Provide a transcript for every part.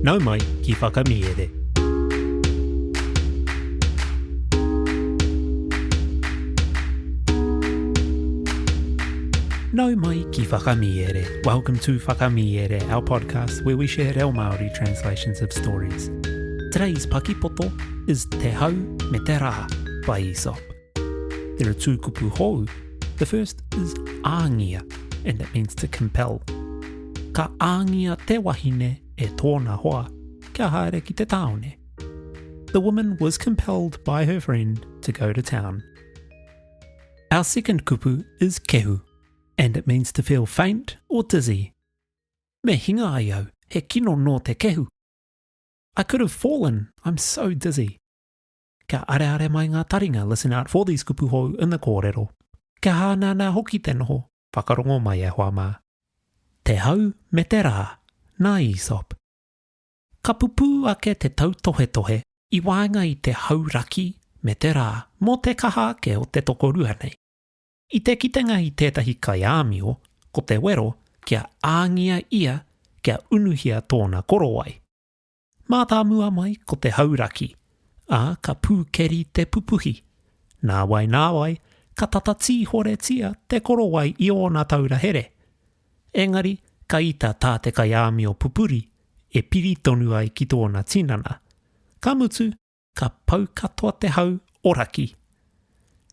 Nau mai ki Whakamiere. Nau mai ki Whakamiere. Welcome to Whakamiere, our podcast where we share reo Māori translations of stories. Today's pakipoto is Te Hau me Te Rā by Aesop. There are two kupu hou. The first is āngia, and that means to compel. Ka āngia te wahine e tōna hoa kia haere ki te tāone. The woman was compelled by her friend to go to town. Our second kupu is kehu, and it means to feel faint or dizzy. Me hinga ai au, he kino nō te kehu. I could have fallen, I'm so dizzy. Kia areare mai ngā taringa, listen out for these kupu hou in the kōrero. Kia hānānā hoki te noho, whakarongo mai e hoa mā. Te hau me te rā, nā Aesop. Ka pupū ake te tautohetohe i waenga i te hau raki me te rā mō te kaha ake o te tokorua nei. I te kitenga i tētahi kaiāmio, ko te wero kia āngia ia kia unuhia tōna korowai. Mātāmua mai ko te hau raki, ā, ka pūkeri te pupuhi. Nāwai nāwai, ka tata tīhoretia te korowai i ōna taura here. Engari, ka ita tā te kaiāmio pupuri e piri tonu ai ki tōna tinana. Ka mutu, ka pau katoa te hau o Raki.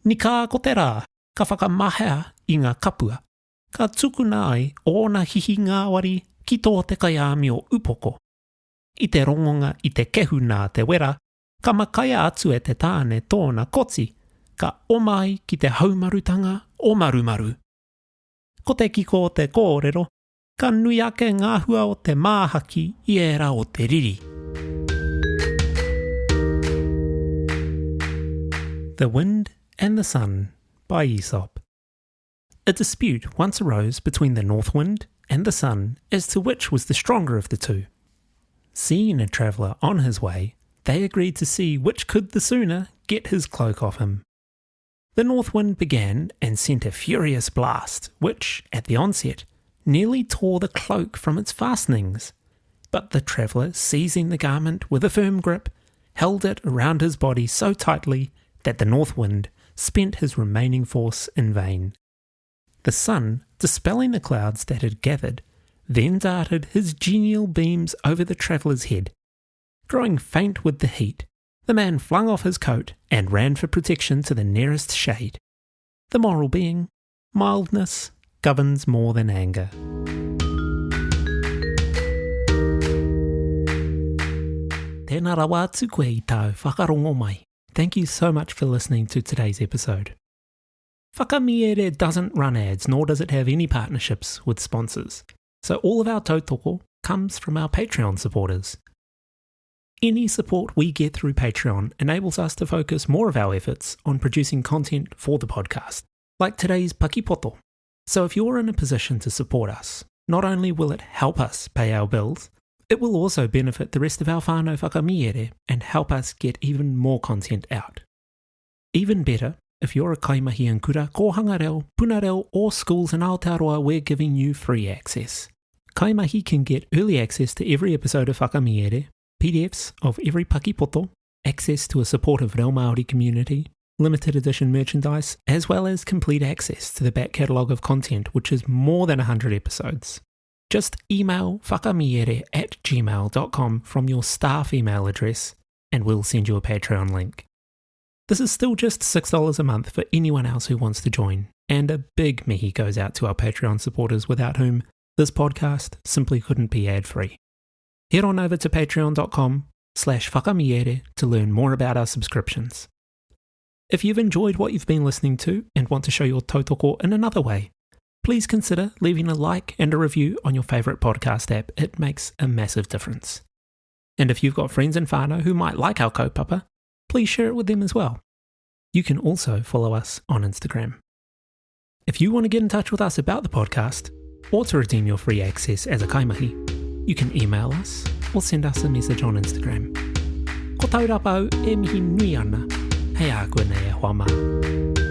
Nikā ko te rā, ka whakamahea i ngā kapua, ka tukuna ai ōna hihi ngāwari ki tō te kaiāmio upoko. I te rongonga i te kehu nā te wera, ka makaia atu e te tāne tōna koti, ka oma ai ki te haumarutanga o Marumaru. Ko te kiko o te kōrero, ka nui ake ngā hua o te māhaki i ērā o te riri. The Wind and the Sun by Aesop. A dispute once arose between the north wind and the sun as to which was the stronger of the two. Seeing a traveller on his way, they agreed to see which could the sooner get his cloak off him. The north wind began and sent a furious blast, which, at the onset, nearly tore the cloak from its fastenings. But the traveller, seizing the garment with a firm grip, held it around his body so tightly that the north wind spent his remaining force in vain. The sun, dispelling the clouds that had gathered, then darted his genial beams over the traveller's head. Growing faint with the heat, the man flung off his coat and ran for protection to the nearest shade. The moral being, mildness governs more than anger. Tēnā rawa atu koe i tāu whakarongo mai. Thank you so much for listening to today's episode. Whakamiere doesn't run ads, nor does it have any partnerships with sponsors. So all of our tautoko comes from our Patreon supporters. Any support we get through Patreon enables us to focus more of our efforts on producing content for the podcast, like today's Pakipoto. So if you're in a position to support us, not only will it help us pay our bills, it will also benefit the rest of our whānau whakamiere and help us get even more content out. Even better, if you're a kaimahi in kura, kōhanga reo, puna reo or schools in Aotearoa, we're giving you free access. Kaimahi can get early access to every episode of Whakamiere, PDFs of every pakipoto, access to a supportive reo Māori community, limited edition merchandise, as well as complete access to the back catalogue of content, which is more than 100 episodes. Just email whakamiere at gmail.com from your staff email address and we'll send you a Patreon link. This is still just $6 a month for anyone else who wants to join, and a big mihi goes out to our Patreon supporters without whom this podcast simply couldn't be ad-free. Head on over to patreon.com slash whakamiere to learn more about our subscriptions. If you've enjoyed what you've been listening to and want to show your tautoko in another way, please consider leaving a like and a review on your favourite podcast app. It makes a massive difference. And if you've got friends and whānau who might like our kaupapa, please share it with them as well. You can also follow us on Instagram. If you want to get in touch with us about the podcast, or to redeem your free access as a kaimahi, you can email us or send us a message on Instagram. Ko taurapa au e mihi nui ana, hei a koe nei e hoa mā.